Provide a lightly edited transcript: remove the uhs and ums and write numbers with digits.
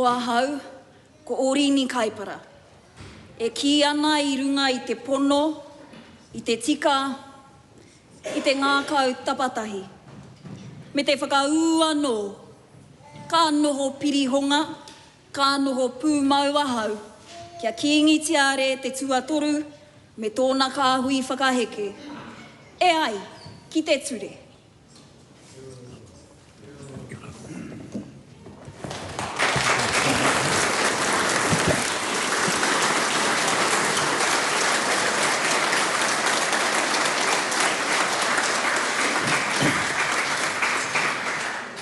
Ko ahau, ko Orini Kaipara, e kī ana i runga i te pono, i te tika, i te ngākau tapatahi, me te whakaū anō, ka noho pirihonga, ka noho pūmau ahau kia Kīngi Tiare te tuatoru me tōna kāhui whakaheke, e ai ki te ture.